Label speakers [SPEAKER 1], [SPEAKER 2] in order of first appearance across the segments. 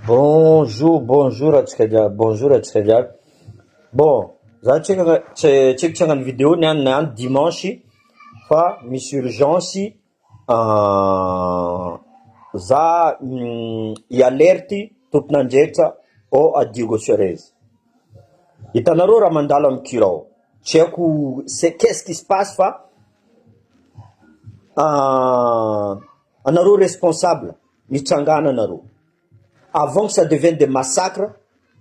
[SPEAKER 1] Bonjour, bonjour antsika jiaby, bonjour antsika jiaby. Bon, za tsy tsy haiko tsy hagnano vidéo niany niany dimanche fa misy urgence za hi-alerte tompon'andraikitra ao à Diego Suarez. Hitanareo raha mandalo amin'ny cura ao, tsy haiko c'est qu'est-ce qui se passe fa anareo responsable mitsangana anareo avant que ça devienne des massacres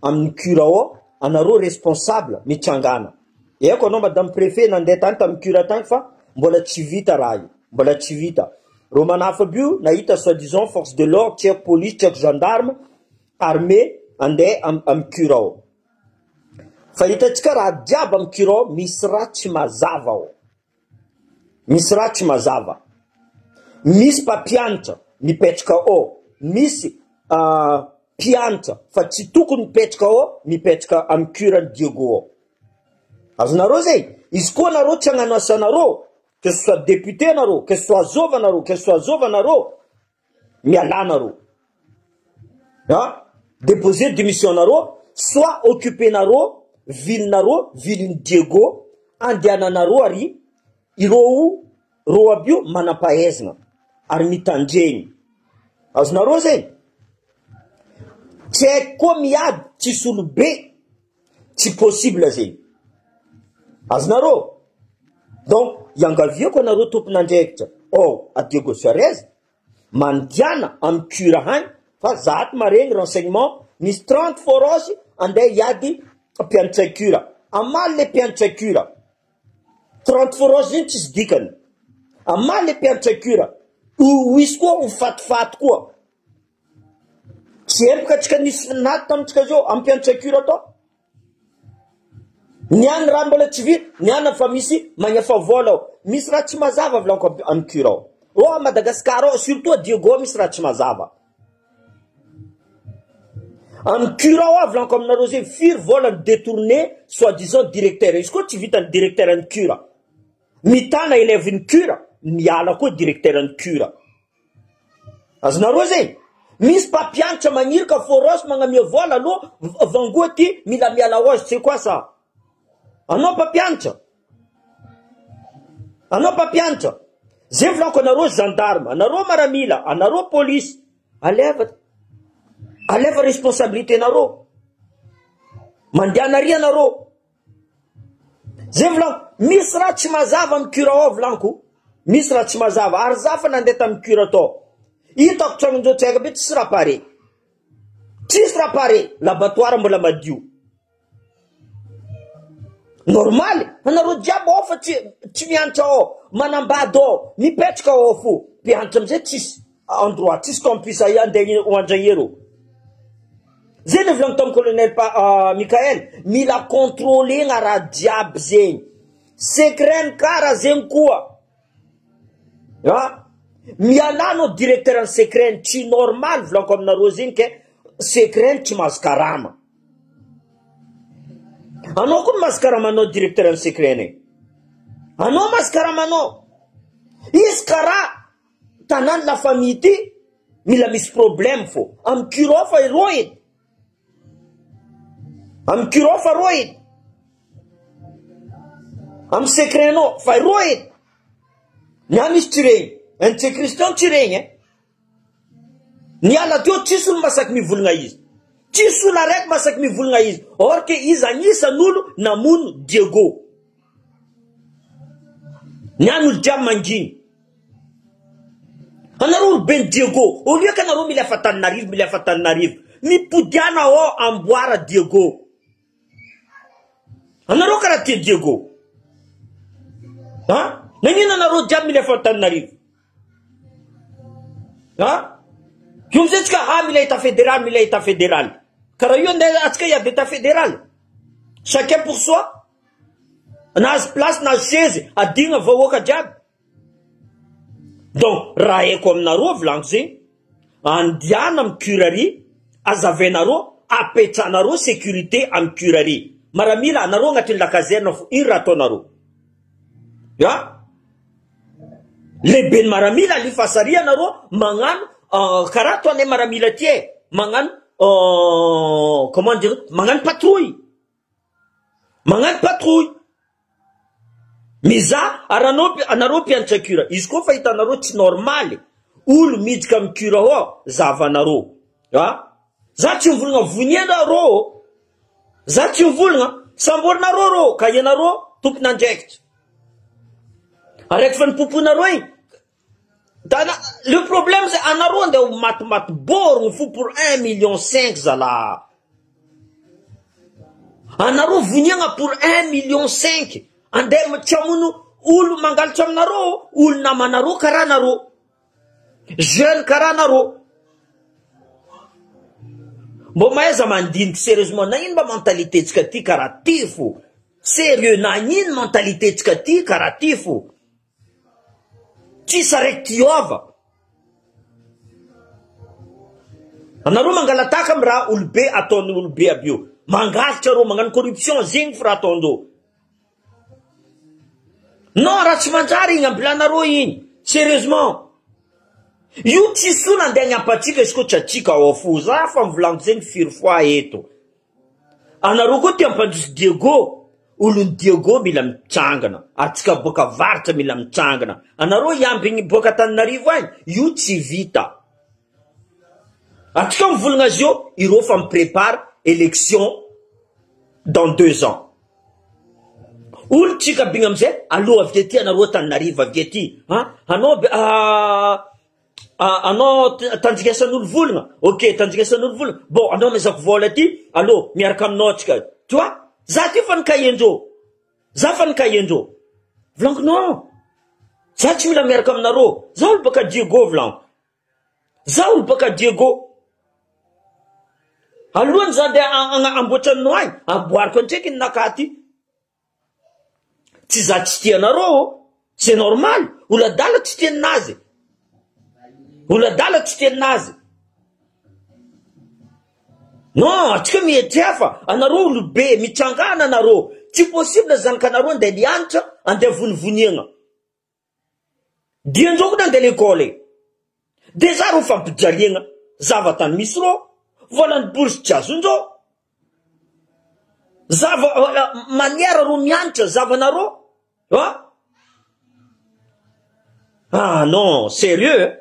[SPEAKER 1] amin'ny cura ao, anareo responsable mitsangana. Haiko anao madame préfet nandeha tany tamin'ny cura tany fa mbola tsy vita raha io, mbola tsy vita. Reo manafo aby io nahita soi-disant force de l'ordre, tsy haiko police, tsy haiko gendarme, armée andeha amin'ny cura ao. Fa hitantsika raha jiaby amin'ny cura ao misy raha tsy mazava ao. Misy raha tsy mazava. Misy mpampianatra mipetraka ao, misy mpianatra fa tsy tokony mipetraka ao, mipetraka amin'ny cura-n'i Diego ao. Azonareo zay? Izy koa nareo tsy hagnano asanareo, que ce soit député nareo, que ce soit zova nareo, que ce soit zova nareo, mialà nareo. Ah, déposer démission nareo, soit occuper nareo ville nareo, ville-n'i Diego, andehananareo ary ireo reo aby io manam-pahaizana ary mitandregny. Azonareo zay? Tsy haiko koa miady tsisy olobe, tsy possible zegny. Azonareo? Donc iangaviako anareo tompon'andraikitra ao à Diego Suarez, mandiana amin'ny cura hagny fa za ato maregny renseignement misy 30 forage andeha hiady mpianatra cura. Amaly le mpianatra cura. 30 forage zegny tsisy dikany. Amaly le mpianatra cura. Ho hisy koa ho fatifaty koa. Tsy empoka antsika nisy naty tamintsika zao amin'ny mpianatra cura tao. Niany raha mbola tsy vita, niany fa misy magnefa vola ao. Misy raha tsy mazava volaniko amin'ny cura ao. Oh à Madagascar ao, surtout à Diego misy raha tsy mazava. Amin'ny cura ao volaniko aminareo zay firy vola ny détourné soi-disant directeur. Izy koa tsy vitan'ny directeur ny cura. Mitana élève ny cura, miala koa directeur ny cura. Azonareo zay? Misy mpampianatra magnirika foros magnamia vola aloha vangoa ty mila miala ho azy, c'est quoi ça? Anao mpampianatra? Anao mpampianatra? Zay volaniko anareo gendarme, anareo maramila, anareo polisy, aleva aleva responsabilité nareo. Mandehana ary anareo. Zay volaniko, misy raha tsy mazava amin'ny cura ao volaniko, misy raha tsy mazava, ary za fa nandeha tamin'ny cura tao, hitako tragnondreo tsy haiko be tsisy raha pare, tsisy raha pare, laboratoire mbola madio, normaly, anareo jiaby ao fa tsy tsy mianatra ao, manambady ao, mipetraka ao fo, mpianatra amizay tsisy endroit, tsisy campus andeha ho andrahero. Zay le volagny tamin'ny colonel Mickaël, mila contrôler-na raha jiaby zegny, secret-ny kara zegny koa, ah mialà anao directeur ny secret-ny, tsy normal volaniko aminareo zegny ke secret-ny tsy mahazo karama, anao koa mahazo karamanao directeur ny secret-ny, anao mahazo karamanao, izy karaha tanàny la famille ty. Mila misy problème fô amy cura fa rô edy amy cura fa rô edy amy secret nao fa rô edy ny any izy tsy regny NC Christian tsy regny e niala teo tsisy olo masaky mivolagna izy tsisy olo araiky masaky mivolagna izy or que izy agnisan'olo namono Diego ny any olo jiaby manginy Anareo ry ben'i Diego, au lieu que anareo milefa Antananarivo, milefa Antananarivo, mipodiana ao amboara Diego. Anareo karaha tia Diego. Ha? Nagnino anareo jiaby milefa Antananarivo? Ha? Io amizay tsika ha mila état fédéral, mila état fédéral. Karaha io andeha atsika hiady état fédéral. Chacun pour soi. Nahazo place, nahazo seza, adigna vahoaka jiaby. Donc raha haiko aminareo volaniko zegny, andiana amy cure ary, azavainareo, apetranareo sécurité amy cure ary. Maramila anareo agnatin'ny la caserne fo, ino raha ataonareo? A? Lehiben'ny maramila alefa sary anareo magnano karaha ataonay maramila ty e, magnano. comment dire, magnano patrouille, magnano patrouille. Mizaha ary anao anareo mpianatra cure, izy koa fa hitanareo tsy normaly, olo miditra amy cure ao zahavanareo a, za tsy mivolagna vonia nareo, za tsy mivolagna, samborinareo reo ka ianareo tompon'andraikitra, araiky fa nipoponareo igny, dana le problème zay anareo andeha ho matimaty borgny fo pour un million cinq zalaha, anareo voniagna pour un million cinq, andeha tsy hamono olo mangalatra aminareo, olo namanareo karaha anareo, jeune karaha anareo, mbô mahaiza mandiniky sérieusement na ino mba mentalité tsika ty karaha ty fo, sérieux na ino mentalité tsika ty karaha ty fo. Tsisy araiky tiova. Anareo mangalataka am raha olobe ataony olobe aby io. Mangalatra reo magnano corruption zegny fo raha ataondreo. Non raha tsy manjary igny ambilanareo igny. Sérieusement. Io tsisy olo andeha agnapatsika izy koa tsy atsika ao fo. Za fa mivolaniko zegny firy fois eto. Anareo koa tia ampandroso Diego, olon'i Diego mila mitsangana, atsika boaka avaratra mila mitsangana, anareo hiambigny boaka Antananarivo agny, io tsy vita, atsika mivolagna azy io, ireo fa mi-prepare election dans deux ans, olo tsika bigny amizay aloha avy aty anareo Antananarivo avy aty, an, anao Anao tanjigasan'olo volagna, ok tanjigasan'olo volagna, bon anao amezako vola ty, allo miaraka aminao atsika, tu vois, za ty fa nikahiandreo, za fa nikahiandreo, volaniko non, za tsy mila miaraka aminareo, za olo baka Diego volaniko, za olo baka Diego, alohany za ndeha amboatra anao agny, amboariko antsaiky ny nakahy ty. Tsy za tsy tia anareo ô, c'est normal, olo adala tsy tia ninazy, olo adala tsy tia ninazy. Non, atsika mihetriha fa anareo olo be, mitsangana anareo, tsy possible zanakanareo andeha nianatra, andeha vonivoniagna. Dian-dreo koa nandeha l'école e. Déjà reo fampijaliagna zava-tany misy reo, volan'ny bourse tsy azon-dreo. Zava manière reo mianatra zavanareo an! Ah non, sérieux.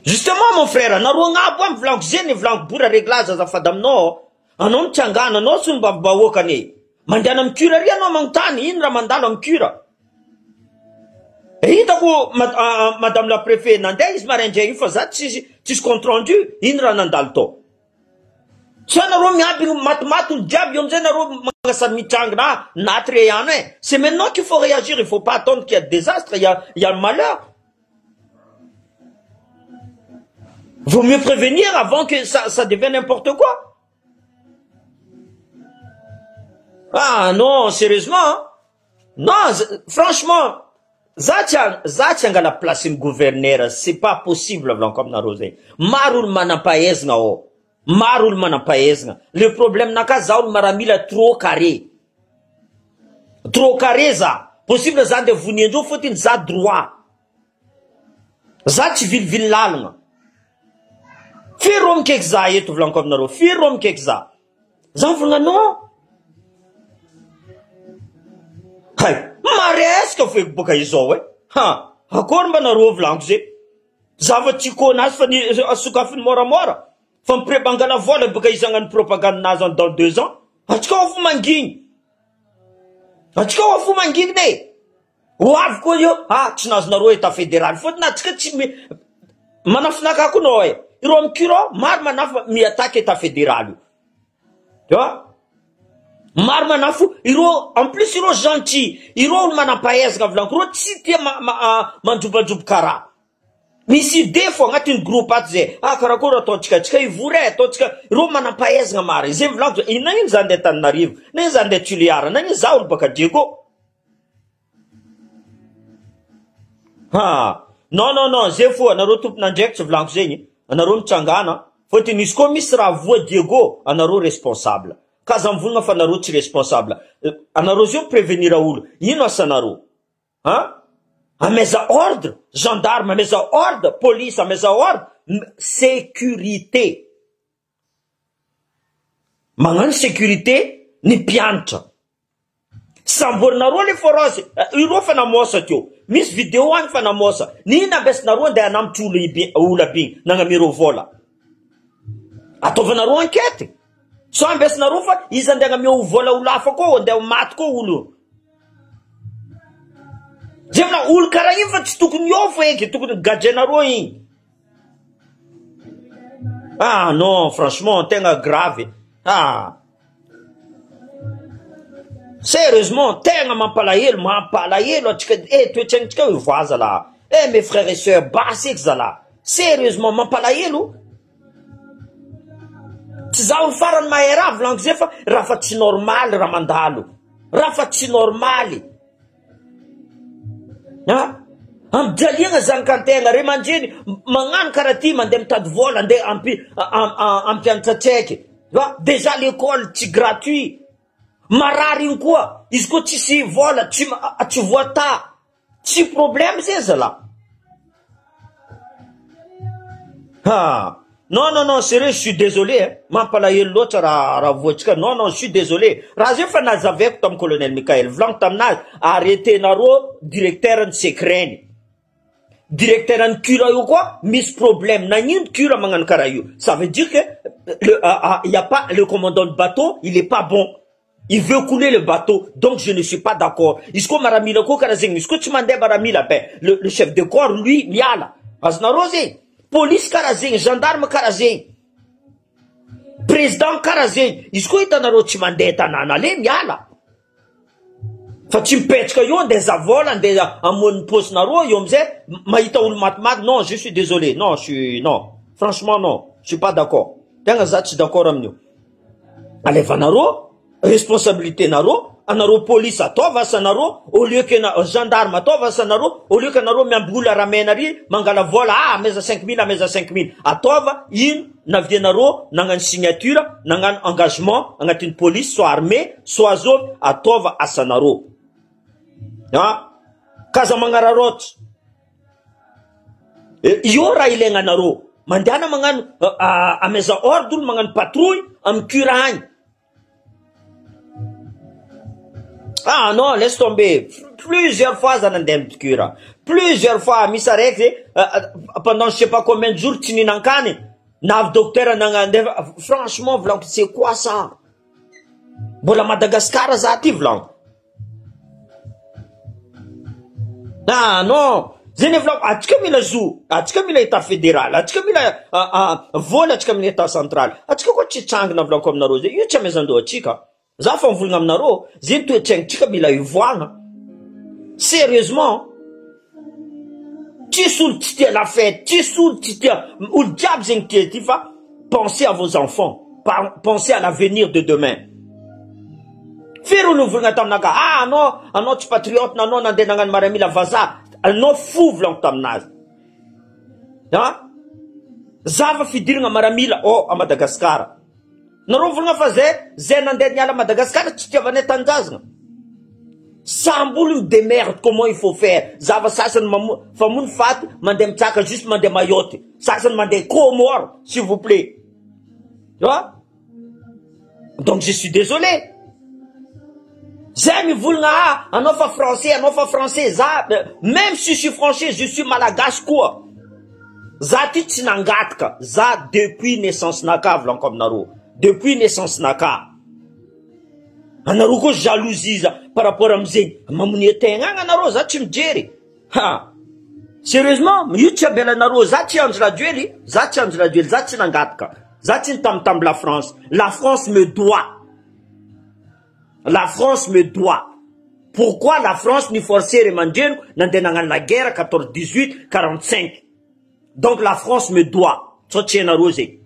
[SPEAKER 1] Justement mon frère, anareo agnabo any volaniko zeny, volaniko bora réglage azafady aminao, anao mitsangana, anao solombavambahoaka anie. Mandehana amin'ny cure ary ianao magnontany ino raha mandalo amin'ny cure. Hitako madame la préfet nandeha izy maraindray io fa za tsisy tsisy compte rendu ino raha nandalo tao. Tsy anareo miampy matimaty olo jiaby eo amizay nareo magnasary mitrangina ah naty re ihany eh. C'est maintenant qu'il faut réagir, il faut pas attendre qu'il y a désastre, il y a, il y a malheur. Vaut mieux prévenir avant que ça, ça devienne n'importe quoi. Ah non, sérieusement hein? Non, franchement, za tsy za tsy angala place ny gouverneur, c'est pas possible volaniko aminareo zay. Maro olo manam-pahaizana ao. Maro olo manam-pahaizana. Le problème naka za olo maramila trop carré. Trop carré za. Possible za ndeha voniandreo fôtony za droit. Za tsy vilivily lalagna. Firy rô mikaiky za eto volaniko aminareo, firy rô mikaiky za. Za mivolagna non. Hay, maresaka feky boka izao e. Ha, akory mba nareo volaniko ze. Zava tsy kônazy fa ny sokafiny moramora. Fa mipre-mangala vola boka izy hagnano propagande nazy dans deux ans. Atsika ao fo mangigny. Atsika ao fo mangigny e. Ho avy koa io, ah tsy nazonareo etat federal fôtony atsika tsy mi manafinaka koa nao e, ireo amy cura maro manafo mi attaque etat federal io, tu vois, maro manafo ireo en plus ireo gentil, ireo olo manampahaizana volaniko, ireo tsy tia mandrobandroboka raha, misy idée fô agnatin'ny groupe ato zay, ah karakory ataontsika, atsika hivory e, ataontsika, ireo manampahaizana maro, zay volaniko, nagnino za andeha Antananarivo, nagnino za andeha Tuléar, nagnino za olo baka Diego. Ha! Non non non, zay fo anareo tompon'andraikitra volaniko zegny, anareo mitsangana, fôtony izy koa misy raha voa Diego, anareo responsable, ka aza mivolagna fa anareo tsy responsable, anareo zao mi-prevenir olo, ino asanareo? Ha? Ameza ordre, gendarme ameza ordre, police ameza ordre. Sécurité. Magnano sécurité ny mpianatra. Samborinareo le forage, ireo fa namosa teo. Misy vidéo agny fa namosa. Nino ambesinareo andeha hanambotra olo ibi olo aby igny nagnamia vola. Ataovanareo enquête. Sao ambesinareo fa izy andeha hagnamia vola olo hafa koa andeha ho maty koa olo. Zay fa olo karaha iny fa tsy tokony eo fa eky tokony gadrainareo igny. Ah non, franchement tegna grave. Ah. Sérieusement, tegna mampalahelo, mampalahelo atsika eh toetsaintsika io voa zalahy. Eh mes frères et sœurs, basy eky zalahy. Sérieusement mampalahelo. Tsy zaho ny farany mahay raha volaniko zay fa raha fa tsy normaly raha mandalo. Raha fa tsy normaly. Ah, ampijaliagna zanakantegna ray aman-dreny magnano karaha ty mandeha mitady vola andeha ampi ampianatra tsaiky. Ah, déjà l'école tsy gratuit. Marary igny koa, izy koa tsisy vola tsy tsy voata. Tsy problème zay zalahy. Ha. Non non non sérieux je suis désolé hein. Mampalahelo loatra raha raha voantsika. Non non je suis désolé. Raha zay fa nazavaiko tamin'ny colonel Michael volaniko taminazy arrêtenareo directeur ny secret-ny. Directeur ny cura io koa misy problème. Nagnino cura magnano karaha io? Ça veut dire que le il y a pas le commandant de bateau, il est pas bon. Il veut couler le bateau, donc je ne suis pas d'accord. Izy koa maramila koa karaha zegny, izy koa tsy mandeha maramila ben le chef de corps lui miala. Azonareo zegny? Police karaha zegny, gendarme karaha zegny. Président karaha zegny. Izy koa hitanareo tsy mandeha tanàna ale miala. Fa tsy mipetraka eo andeha zavola andeha amoan'ny posinareo eo amizay mahita olo matimaty. Non, je suis désolé. Non, je suis non. Franchement non, je suis pas d'accord. Tegna za tsy d'accord amin'io. Alevanareo responsabilité nareo anareo police ataova asanareo au lieu que na gendarme ataova asanareo au lieu que anareo miamby olo aramena ary mangala vola ah ameza 5000 ameza 5000 ataova ino navianareo nagnano signature nagnano engagement agnatin'ny police soit armée soit zovy ataova asanareo ah kaza magnararaotra io raha ilaigna anareo mandehana magnano ameza ordre olo magnano patrouille amy cura agny. Ah non, laisse tomber. Plusieurs fois za nandeha amy cura. Plusieurs fois misy araiky zay pendant je sais pas combien de jours tsy nihinan-kany navy docteur nagnandefa. Franchement volaniko, c'est quoi ça? Mbola Madagascar za ty volaniko. Ah non, zay ny volaniko, atsika mila zo, atsika mila état fédéral, atsika mila vola, atsika mila état central. Atsika koa tsy tsangina volaniko aminareo zay, io tsy amezandoha atsika. Za fa mivolagna aminareo, zay toetsaintsika mila ivoagna. Sérieusement. Tsisy olo tsy tia la fête, tsisy olo tsy tia, olo jiaby zegny tia ty fa pensez à vos enfants, pensez à l'avenir de demain. Firy olo nivolagna taminaka, ah anao, anao tsy patriote, anao nandeha nagnano maramila vazaha, anao fo volaniko taminazy. Ah? Zava fidirana maramila ao a Madagasikara. Nareo volagna fa zay zay nandeha niala Madagasikara tsy tiavanay tanindrazana. Samby olo mi-démerde comment il faut faire. Zava sasany mamo famono faty mandeha mitsaka juste mandeha Mayotte. Sasany mandeha Comores s'il vous plaît. Tu vois? Donc je suis désolé. Zay mivolagna ah anao fa français, anao fa français za même si je suis français, je suis malagasy koa. Za ty tsy nangataka, za depuis naissance naka volaniko aminareo. Depuis naissance naka. Anareo koa jalousie za par rapport amizegny. Mamonia tegna agny anareo za tsy mijery. Ha. Sérieusement, io tsy abelanareo za tsy Andry Rajoely, za tsy Andry Rajoely, za tsy nangataka. Za tsy nitambitamby la France. La France me doit. La France me doit. Pourquoi la France ni forcé ray aman-dreniko nandeha nagnano la guerre 14 18 45. Donc la France me doit. Sao tsy hainareo zegny.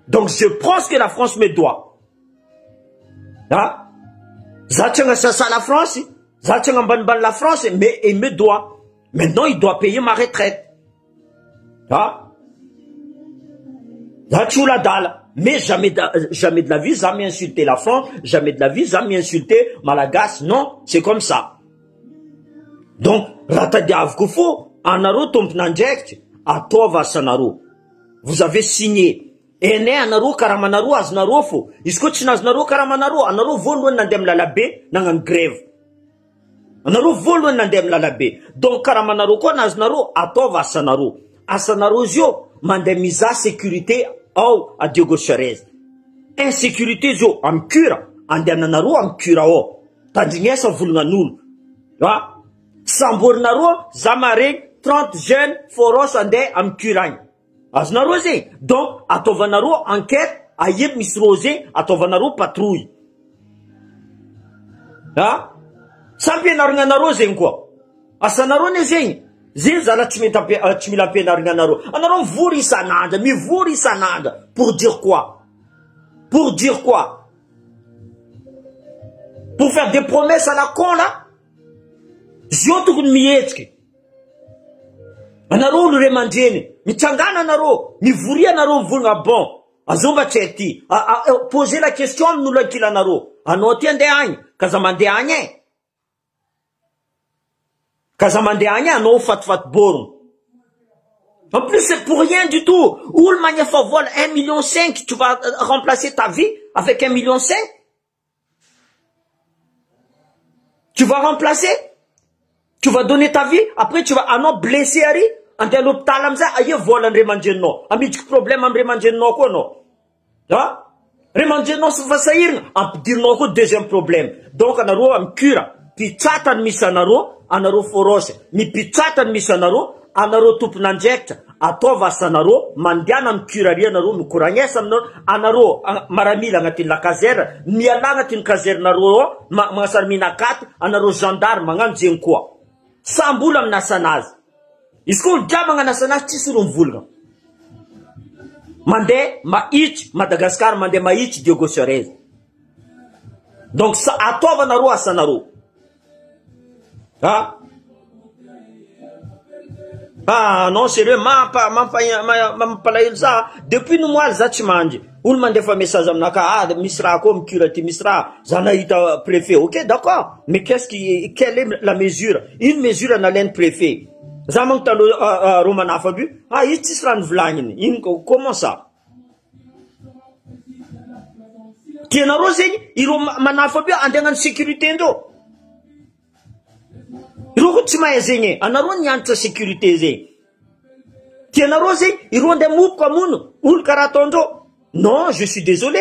[SPEAKER 1] Donc je pense que la France me doit. Ah? Za tsy agnasasa la France, za tsy agnambanimbany la France, mais il me doit. Maintenant il doit payer ma retraite. Ah? Za tsy olo adala. Mais jamais de, jamais de la vie, jamais insulter la France, jamais de la vie, jamais insulter Malagasy. Non, c'est comme ça. Donc, raha tadiaviko fo, anareo tompon'andraikitra, ataova asanareo. Vous avez signé. Enay anareo karamanareo azonareo fô. Izy koa tsy nazonareo karamanareo, anareo voalohany nandeha amin'ny lalabe nagnano grève. Anareo voalohany nandeha amin'ny lalabe. Donc karamanareo koa nazonareo, ataova asanareo. Asanareo izy io mandeha mizaha sécurité ao à Diego Suarez. Insécurité izy io amin'ny cure, andehananareo amin'ny cure ao. Tandrignesa volognan'olo. A! Samborinareo za maregny 30 jeunes foros andeha amin'ny cure agny. Azonareo zegny? Donc ataovanareo enquête aia misy reo zegny ataovanareo patrouille. A! Sa ampianarigna anareo zegny koa? Asanareo anie zegny. Zegny zala tsy mety ampi- tsy mila ampianarigna anareo. Anareo mivory isan'andro, mivory isan'andro pour dire quoi? Pour dire quoi? Pour faire des promesses à la con là? Zio tokony mihetsiky. Anareo olo ray aman-dreny, mitsangana anareo, mivoria anareo mivolagna bon, azao mba tsy hay ty. Poser la question amin'olo ankilanareo, anao ty andeha agny, ka za mandeha agny e. Ka za mandeha agny e, anao fatifaty borogno. En plus c'est pour rien du tout. Olo magnefa vola un million cinq, tu vas remplacer ta vie avec un million cinq? Tu vas remplacer? Tu vas donner ta vie, après tu vas anao blessé ary andeha à l'hôpital amizay aia vola ny ray aman-dreninao, amidriky problème amy ray aman-dreninao koa anao. A? Ray aman-dreninao sy fa sahirana, ampidirinao koa deuxième problème. Donc anareo amy cure, mpitsata ny misy anareo, anareo forosy, mipitsata ny misy anareo, anareo tompon'andraikitra, ataova asanareo, mandehana amy cure ary anareo, mikoragnesa aminareo, anareo maramila agnatin'ny la caserne, mialà agnatin'ny caserne-nareo ao, magnasary minakaty, anareo gendarme magnano zegny koa. Samby olo amin'ny asanazy. Izy koa olo jiaby magnano asanazy tsisy olo mivolagna. Mandeha mahitsy Madagascar, mandeha mahitsy Diego Suarez. Donc sa ataovanareo asanareo. Ah. Ah non sérieux mampa mampa mampalahelo za depuis nomoaly za tsy mandry olo mandefa message aminaka ah misy raha koa mikira ty misy raha za nahita préfet ok d'accord mais qu'est-ce qui quelle est la mesure ino mesure nalain'ny préfet za manko taloha rô manafa aby io ah izy tsisy raha nivolagniny ino comment ça tianareo zegny ireo manafa aby io andeha hagnano sécurité ndreo ireo koa tsy mahay zegny e anareo nianatra sécurité zegny tianareo zegny ireo andeha moboka hamono olo karaha ataondreo non je suis désolé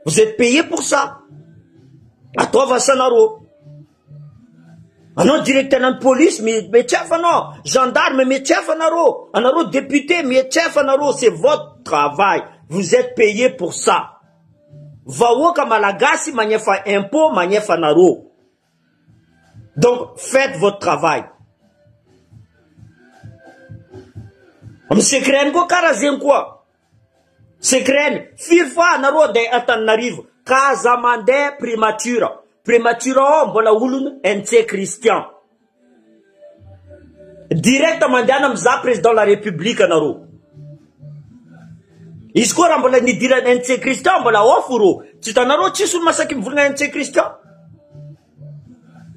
[SPEAKER 1] vous êtes payé pour ça ataova asanareo anao directeur ny police mietsefa anao gendarme mietsefa anareo anareo député mietsefa anareo c'est votre travail vous êtes payé pour ça vahoaka malagasy magnefa impôt magnefa anareo donc faites votre travail amy secret koa karaha zegny koa secret firy fois anareo andeha Antananarivo ka aza mandeha primature primature ao mbola olony Ntsay Christian direct mandehana mizaha président la république anareo izy koa raha mbola nidirana Ntsay Christian mbola ofo ro tsy hitanareo tsisy olo masaky mivolagna Ntsay Christian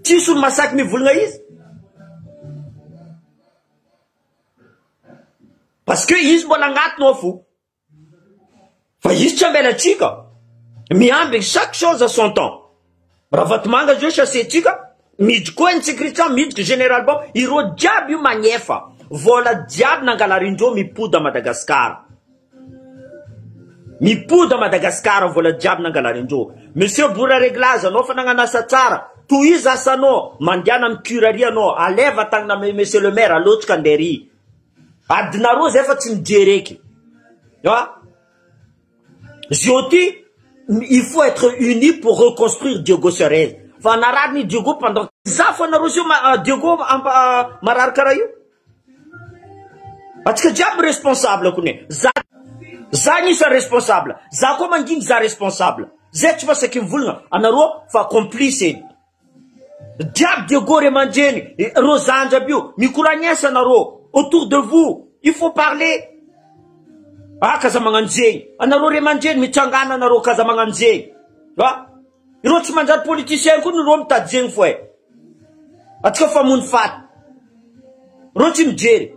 [SPEAKER 1] tsisy olo masaky mivolagna izy parce que izy mbola agnatiny ao fo fa izy tsy ambela atsika miambiny chaque chose à son temps Ravatomanga zio chassé-tsika miditsy koa Ntsay Christian miditsy généralement ireo jiaby io magnefa vola jiaby nangalarindreo mipody à Madagascar mipody à Madagascar vola jiaby nangalarindreo monsieur Bora réglage anao fa nagnano asa tsara tohiza asanao mandehana amy curarie anao aleva tagnana monsieur le maire alotsika andeha ry adinareo zay fa tsy mijery eky a zio ty il faut être uni pour reconstruire Diego Suarez fa narary ny Diego pendant za fo anareo zio Diego marary karaha io atsika jiaby responsable kone za za nisa responsable za koa manginy za responsable zay tsy masaky mivolagna anareo fa complice edy jiaby Diego ray aman-dreny reo zandry aby io mikoragnesa anareo autour de vous il faut parler ah kaza magnano zegny anareo ray aman-dreny mitsangana anareo kaza magnano zegny a ireo tsy manjary politicien koa nireo mitady zegny fo e atsika fa mony faty reo tsy mijery.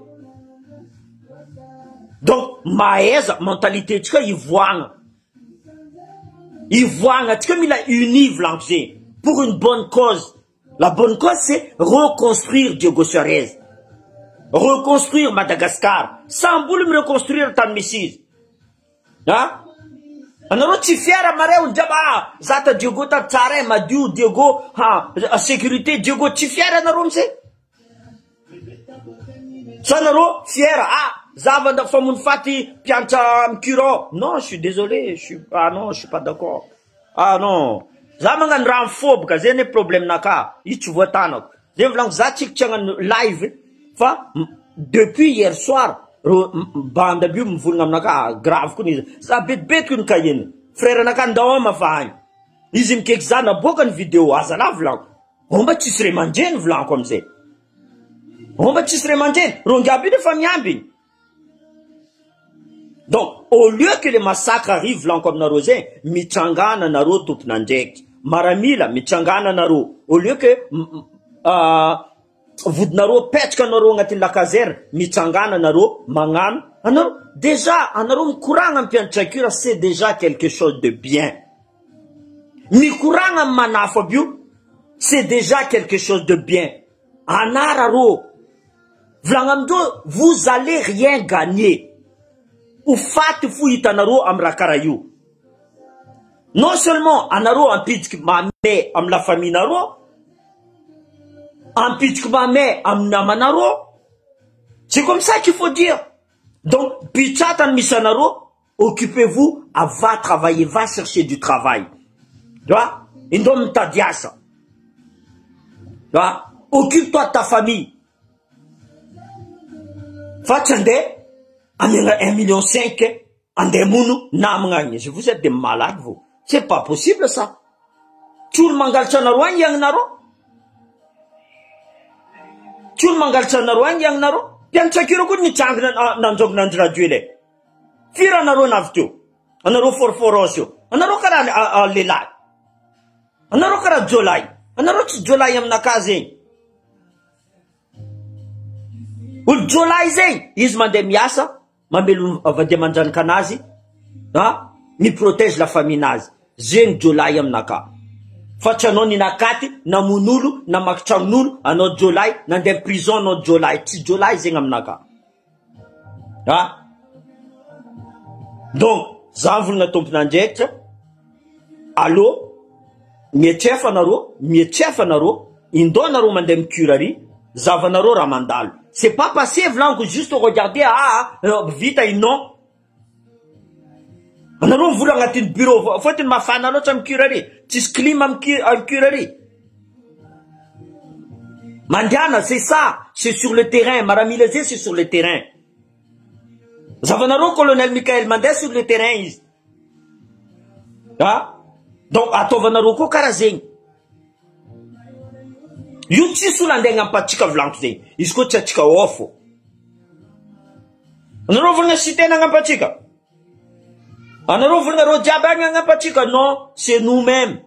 [SPEAKER 1] Donc mahaiza mentalité tsika ivoahagna. Ivoahagna atsika mila uni volaniko zegny pour une bonne cause. La bonne cause c'est reconstruire Diego Suarez. Reconstruire Madagascar. Samby olo mi-reconstruire tany misy izy. A! Anareo tsy fier mare olo jiaby ah za ta Diego ta tsara e madio Diego ha sécurité Diego tsy fier anareo amizay? Sa nareo fier ah za vanda famono faty mpianatra mi-cure non je suis désolé je suis ah non je suis pas d'accord ah non za magnano raha mifoboka zay anie problème naka io tsy voatanako zay volaniko za tsiko tsy hagnano live fa depuis hier soir reo bandy aby io mivolagna aminaka ah grave koa izy za betibetiky ny cahier-ny frère naka ndao ama fa agny izy mikeky za naboaka ny vidéo azalahy volaniko Omba tsisy ray aman-dreny volaniko amizay. Omba tsisy ray aman-dreny. Reo ngiaby io efa miambigny. Donc au lieu que le massacre arrive volaniko aminareo zay, mitsangana nareo tompon'andraikitra. Maramila mitsangana nareo. Au lieu que vodinareo apetraka anareo agnatin'ny la caserne, mitsangana nareo magnano anareo déjà anareo mikoragna am mpianatra cure c'est déjà quelque chose de bien. Mikoragna am manafo aby io c'est déjà quelque chose de bien anara rô volagna amindreo vous allez rien gagner ho faty fo hitanareo am raha karaha io non seulement anareo ampidiky mame am la famille nareo ampidiky mame am namanareo c'est comme ça qu'il faut dire donc bitsata ny misy anareo Occupez vous à va travailler va chercher du travail tu vois indreo mitady asa tu vois occupe toi de ta famille fa tsy andeha amena un million cinq andeha mono namagna agny je vous êtes des malades vous c'est pas possible ça tsy olo mangalatra anareo agny iagninareo tsy olo mangalatra anareo agny iagninareo mpianatra kiro koa nitsangana nanjongona andry rajoely e Firy anareo navy teo? Anareo foroforos io. Anareo karaha lehilahy. Anareo karaha jiolahy. Anareo tsy jiolahy aminakahy zegny. Olo jiolahy zegny, izy mandeha miasa, mamelogno vady aman-janaka anazy, a mi-protège la famille nazy. Zegny jiolahy aminakahy. Fa tsy anao ninakaty, namono olo, namaky tragnon'olo, anao jiolahy, nandeha prison anao jiolahy. Tsy jiolahy zegny aminakahy. Ah! Donc, za mivolagna tompon'andraikitra, allo, mietrefa anareo, mietrefa anareo, indao anareo mandeha mi-cure ary, zahavanareo raha mandalo. C'est pas passé volaniko, juste regarder ah vita i non. Anareo mivola agnatin'ny bureau, fôtony mafana loatra mi-cure ary, tsisy clim amy cure ary. Mandehana, c'est ça, c'est sur le terrain, maramila zay c'est sur le terrain. Zavanareo colonel Michael mandeha sur le terrain izy. Ah, donc ataovanareo koa karaha zegny. Io tsisy olo andeha agnampatsika volaniko zegny. Izy koa tsy atsika ofo. Anareo volagna sitena agnampatsika. Anareo volagna reo jiaby agny agnampatsika. Non, c'est nous mêmes.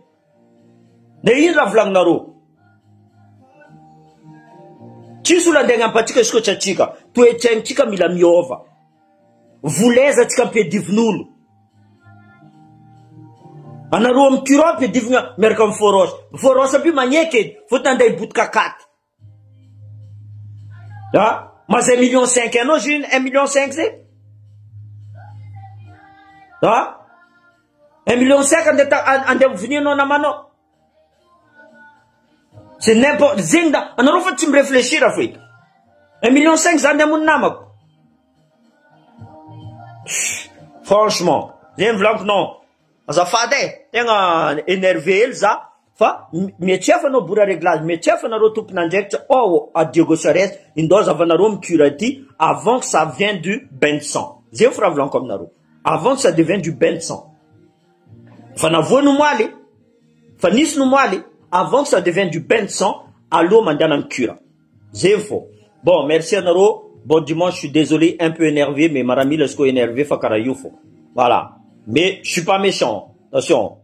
[SPEAKER 1] De ino raha volagninareo? Tsisy olo andeha hagnampy antsika izy koa tsy antsika. Toe-tsaintsika mila miôva. Voleza antsika ampiadivin'olo. Anareo amy courant ampiadivina miaraka amy forage. Forage aby io magneky edy, fôtony andeha hibotika akaty. Ah, maha un million cinq anao zay un million cinq zay? Ah, un million cinq andeha andeha hovonianao namanao. C'est n'importe zegny da anareo fa tsy mi-réfléchir feky. Un million cinq za andeha hamono namako. Franchement, zegny volaniko non. Azafady e, tegna énervé hely za fa mietsefa anao bora réglage, mietsefa anareo tompon'andraikitra ao à Diego Suarez, indao zavanareo mi-cure ty avant que ça vient du bain de sang. Zegny fo raha volaniko aminareo. Avant que ça devient du bain de sang. Fa navoa ny omaly, fa nisy ny omaly, avant que ça devient du bain de sang, aleo mandehana mi-cure. Zegny fô. Bon, merci anareo, bon dimanche, je suis désolé, un peu énervé, mais maramila izy koa énervé fa karaha io fô. Voilà. Mais je suis pas méchant. Attention.